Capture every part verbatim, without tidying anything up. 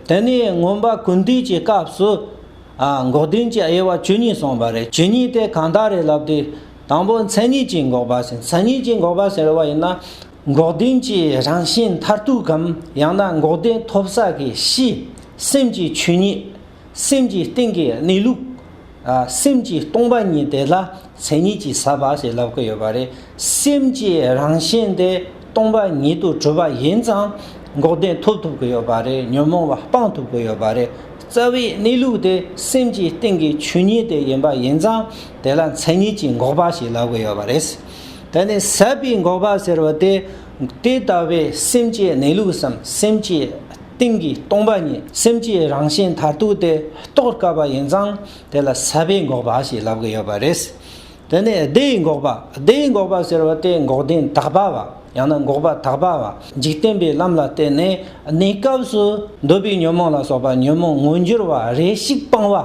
དེ་ནས་མངོན་པ་ཀུན་བཏུས་ཀྱི་སྐབས་སུ། ཨ། འགོག་བདེན་གྱི་དབྱེ་བ་བཅུ་གཉིས་གསུངས་པ་རེད། བཅུ་གཉིས་དེ་གང་དག་རེད་ལབ་དུས། དང་པོ་མཚན་ཉིད་ཀྱིས་འགོག་པ་ཟེར། མཚན་ཉིད་ཀྱིས་འགོག་པ་ཟེར་བ་ཡིན་ན། འགོག་བདེན་གྱི་རང་བཞིན་མཐར་ཐུག་གམ། ཡང་ན་འགོག་བདེན་ཐོབ་ས་གི་གཞི། སེམས་ཀྱི་ཆོས་ཉིད། སེམས་ཀྱི་སྟེང་གི་གནས་ལུགས། ཨ། སེམས་ཀྱིས་སྟོང་པ་ཉིད་དེ་ལ་མཚན་ཉིད་ཀྱིས་ཟབ་པ་ཞེས་ལབ་ཀྱི་ཡོད་པ་རེད། སེམས་ཀྱི་རང་བཞིན་དེ་སྟོང་པ་ཉིད་དུ་གྲུབ་པ་ཡིན་ཙང་། འགོག་བདེན་ཐོབ་ཐུབ་ཀྱི་ཡོད་པ་རེད། ཉོན་མོངས་པ་སྤང་ཐུབ་ཀྱི་ཡོད་པ་རེད། རྩ་བའི་གནས་ལུགས་དེ་སེམས་ཀྱི་སྟེང་གི་ཆོས་ཉིད་དེ་ཡིན་པ་ཡིན་ཙང་། དེ་ལ་མཚན་ཉིད་ཀྱིས་འགོག་པ་ཞེས་ལབ་ཀྱི་ཡོད་པ་རེད། དེ་ནས་ཟབ་པའི་འགོག་པ་ཟེར་བ་དེ། དེ་ལྟ་བུའི་སེམས་ཀྱི་གནས་ལུགས་སམ། སེམས་ཀྱི་སྟེང་གི་སྟོང་པ་ཉིད། སེམས་ཀྱི་རང་བཞིན་མཐར་ཐུག་དེ་རྟོགས་དཀའ་བ་ཡིན་ཙང་། དེ་ལ་ཟབ་པའི་འགོག་པ་ཞེས་ལབ་ཀྱི་ཡོད་པ་རེད། དེ་ནས་བརྡའི་འགོག་པ། བརྡའི་འགོག་པ་ཟེར་བ་དེ་འགོག་བདེན་དག་པ་བ། ཡང་ན་འགོག་པ་དག་པ་བ། འཇིག་རྟེན་པའི་ལམ་ལ་བརྟེན་ནས་གནས་སྐབས་སུ་འདོད་པའི་ཉོན་མོངས་ལ་སོགས་པ་ཉོན་མོངས་མངོན་གྱུར་བ་རེ་ཞིག་སྤང་བ།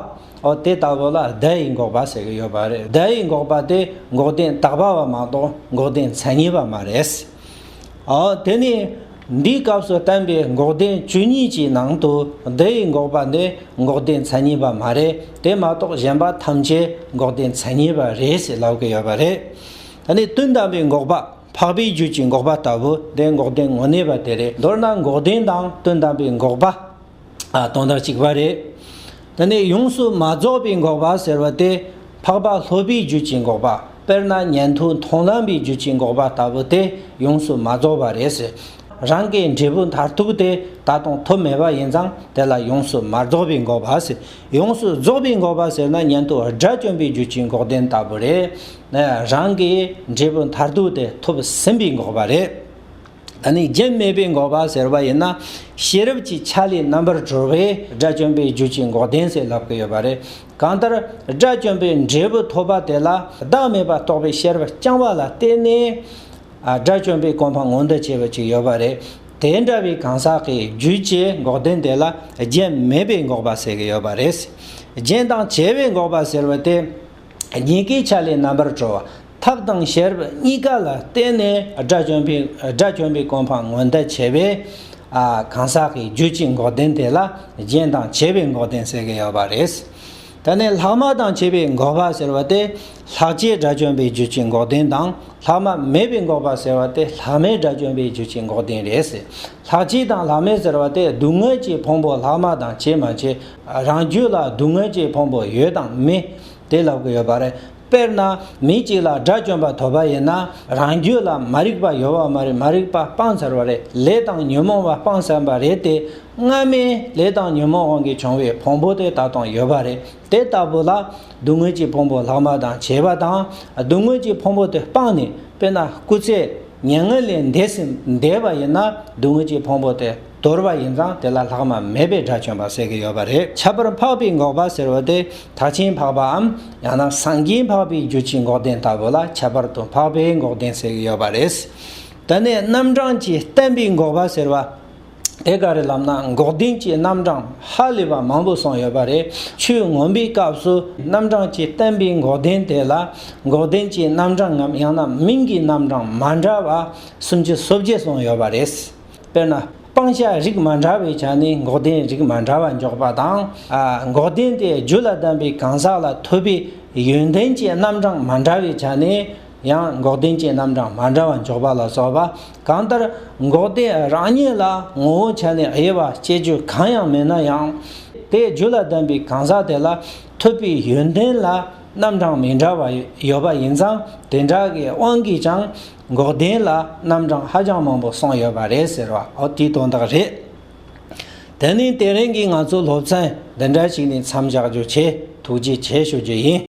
འོ། དེ་ལྟ་བུ་ལ་བརྡའི་འགོག་པ་ཟེར་གྱི་ཡོད་པ་རེད། བརྡའི་འགོག་པ་དེ་འགོག་བདེན་དག་པ་བ་མ་གཏོགས་འགོག་བདེན་མཚན་ཉིད་པ་མ་རེད། ཨོ། དེ་ནི་འདིའི་སྐབས་སུ་བསྟན་པའི་འགོག་བདེན་བཅུ་གཉིས་ཀྱི་ནང་དུ་བརྡའི་འགོག་པ་ནི་འགོག་བདེན་མཚན་ཉིད་པ་མ་རེད། དེ་མ་གཏོགས་གཞན་པ་ཐམས་ཅད་འགོག་བདེན་མཚན་ཉིད་པ་རེད་ཟེར་ལབ་ཀྱི་ཡོད་པ་རེད། ད་ནི་དོན་དམ་པའི་འགོག་པ། འཕགས་པའི་རྒྱུད་ཀྱི་འགོག་པ་ལྟ་བུ་དེ་འགོག་བདེན་དངོས་གནས་པ་དེ་རེད། མདོར་ན་འགོག་བདེན་དང་དོན་དམ་པའི་འགོག་པ། ཨ། དོན་དག་གཅིག་པ་རེད། དེ་ནས་ཡོངས་སུ་མ་རྫོགས་པའི་འགོག་པ་ཟེར་བ་དེ། འཕགས་པ་སློབ་པའི་རྒྱུད་ཀྱི་འགོག་པ། དཔེར་ན་ཉན་ཐོས་མཐོང་ལམ་པའི་རྒྱུད་ཀྱི་འགོག་པ་ལྟ་བུ་དེ་ཡོངས་སུ་མ་རྫོགས་པ་རེད་ཟེར། རང་གི་འབྲས་བུ་མཐར་ཐུག་དེ་ད་དུང་ཐོབ་མེད་པ་ཡིན་ཙང་དེ་ལ་ཡོངས་སུ་མ་རྫོགས་པའི་འགོག་པ་ཟེར། ཡོངས་སུ་རྫོགས་པའི་འགོག་པ་ཟེར་ན་ཉན་ཐོས་དགྲ་བཅོམ་པའི་རྒྱུད་ཀྱི་འགོག་བདེན་ལྟ་བུ་རེད། རང་གི་འབྲས་བུ་མཐར་ཐུག་དེ་ཐོབ་ཟིན་པའི་འགོག་པ་རེད། ད་ནི་རྒྱན་མེད་པའི་འགོག་པ་ཟེར་བ་ཡིན་ན། ཤེས་རབ་ཀྱི་ཆ་ལས་རྣམ་པར་གྲོལ་བས་དགྲ་བཅོམ་པའི་རྒྱུད་ཀྱི་འགོག་བདེན་ཟེར་ལབ་ཀྱི་ཡོད་པ་རེད། གང་ལྟར་དགྲ་བཅོམ་པའི་འབྲས་བུ་ཐོབ་པ་དེ་ལ་བདག་མེད་པ་རྟོགས་པའི་ཤེས་རབ་རྐྱང་པ་ལ་བརྟེན་ནས། ཨ། དགྲ་བཅོམ་པའི་གོ་འཕང་མངོན་དུ་བྱེད་པ་ཅིག་ཡོད་པ་རེད། དེ་འདྲ་བའི་གང་ཟག་གི་རྒྱུད་ཀྱི་འགོག་བདེན་དེ་ལ་རྒྱན་མེད་པའི་འགོག་པ་ཟེར་གྱི་ཡོད་པ་རེད། རྒྱན་དང་བྱས་པའི་འགོག་པ་ཟེར་བ་དེ། གཉིས་ཀའི་ཆ་ལས་རྣམ་པར་གྲོལ་བ། ཐབས་དང་བྱེད་པ་གཉིས་ཀ་ལ་བརྟེན་ནས་དགྲ་བཅོམ་པའི་དགྲ་བཅོམ་པའི་གོ་འཕང་མངོན་དུ་བྱེད་པའི། ཨ། གང་ཟག་གི་རྒྱུད་ཀྱི་འགོག་བདེན་དེ་ལ་རྒྱན་དང་བྱས་པའི་འགོག་བདེན་ཟེར་གྱི་ཡོད་པ་རེད། ད་ནི་ལྷག་མ་དང་བཅས་པའི་འགོག་པ་ཟེར་བ་དེ། ལྷག་བཅས་དགྲ་བཅོམ་པའི་རྒྱུད་ཀྱི་འགོག་བདེན་དང་། ལྷག་མ་མེད་པའི་འགོག་པ་ཟེར་བ་དེ་ལྷག་མེད་དགྲ་བཅོམ་པའི་རྒྱུད་ཀྱི་འགོག་བདེན་རེད། ལྷག་བཅས་དང་ལྷག་མེད་ཟེར་བ་དེ་སྡུག་བསྔལ་གྱི་ཕུང་པོ་ལྷག་མ་དང་བཅས་མ་བཅས། རང་རྒྱུད་ལ་སྡུག་བསྔལ་གྱི་ཕུང་པོ་ཡོད་དང་མེད། དེ་ལབ་ཀྱི་ཡོད་པ་རེད། དཔེར་ན་མི་གཅིག་ལ་དགྲ་བཅོམ་པ་ཐོབ་པ་ཡིན་ན། རང་རྒྱུད་ལ་མ་རིག་པ་ཡོད་པ་མ་རེད། མ་རིག་པ་སྤངས་ཚར་བ་རེད། ལས་དང་ཉོན་མོངས་པ་སྤངས་ཚར་བ་རེད་དེ། སྔ་མའི་ལས་དང་ཉོན་མོངས་དབང་གིས་བྱུང་བའི་ཕུང་པོ་དེ་ད་དུང་ཡོད་པ་རེད། དེ་ལྟ་བུ་ལ་སྡུག་བསྔལ་གྱི་ཕུང་པོ་ལྷག་མ་དང་བཅས་པ་དང་། སྡུག་བསྔལ་གྱི་ཕུང་པོ་དེ་སྤངས་ནས། དཔེར་ན་སྐུ་ཚེ་མྱ་ངན་ལས་འདས་ཟིན་འདས་པ་ཡིན་ན། སྡུག་བསྔལ་གྱི་ཕུང་པོ་དེ་དོར་བ་ཡིན་ཙང་དེ་ལ་ལྷག་མ་མེད་པའི་དགྲ་བཅོམ་པ་ཟེར་གྱི་ཡོད་པ་རེད། ཁྱད་པར་འཕགས་པའི་འགོག་པ་ཟེར་བ་དེ། ཐེག་ཆེན་འཕགས་པའམ་ཡང་ན་སངས་རྒྱས་འཕགས་པའི་རྒྱུད་ཀྱི་འགོག་བདེན་ལྟ་བུ་ལ་ཁྱད་པར་དུ་འཕགས་པའི་འགོག་བདེན་ཟེར་གྱི་ཡོད་པ་རེད། དེ་ནས་རྣམ་གྲངས་ཀྱིས་བསྟན་པའི་འགོག་པ་ཟེར་བ། དེ་ག་རེ་ལབ་ན། འགོག་བདེན་གྱི་རྣམ་གྲངས་ཧ་ལས་པ་མང་པོ་གསུངས་ཡོད་པ་རེད། ཆོས་མངོན་པའི་སྐབས་སུ་རྣམ་གྲངས་ཀྱིས་བསྟན་པའི་འགོག་བདེན་དེ་ལ། འགོག་བདེན་གྱི་རྣམ་གྲངས་ངམ་ཡང་ན་མིང་གི་རྣམ་གྲངས་མ་འདྲ་བ་སུམ་ཅུ་སོ་བརྒྱད་གསུངས་ཡོད་པ་རེད། དཔེར་ན། སྤང་བྱ་རིགས་མ་འདྲ་བའི་ཆ་ནས་འགོག་བདེན་རིགས་མ་འདྲ་བ་འཇོག་པ་དང་། ཨ། འགོག་བདེན་དེ་རྒྱུད་ལ་ལྡན་པའི་གང་ཟག་ལ་ཐོབ་པའི་ཡོན་ཏན་གྱི་རྣམ་གྲངས་མ་འདྲ་བའི་ཆ་ནས་ཡང་འགོག་བདེན་གྱི་རྣམ་གྲངས་མ་འདྲ་བ་འཇོག་པ་ལ་སོགས་པ། གང་ལྟར་འགོག་བདེན་རང་ཉིད་ལ་ངོ་བོ་ཆ་ནས་དབྱེ་བ་དཔྱད་བརྗོད་གང་ཡང་མེད་ན་ཡང་། དེ་རྒྱུད་ལ་ལྡན་པའི་གང་ཟག་དེ་ལ་ཐོབ་པའི་ཡོན་ཏན་ལ་རྣམ་གྲངས་མི་འདྲ་བ་ཡོད་པ་ཡིན་ཙང་། དེ་འདྲ་གི་དབང་གིས་ཀྱང་། འགོག་བདེན་ལ་རྣམ་གྲངས་ཧ་ཅང་མང་པོ་གསུངས་ཡོད་པ་རེད་ཟེར་བ། འོ་དེའི་དོན་དག་རེད། དེ་ནས་དེ་རིང་གི་ང་ཚོའི་སློབ་ཚན་འདི་འདྲ་ཞིག་ནས་མཚམས་བཞག་རྒྱུ་བྱས། ཐུགས་རྗེ་ཆེ་ཞུ་རྒྱུ་ཡིན།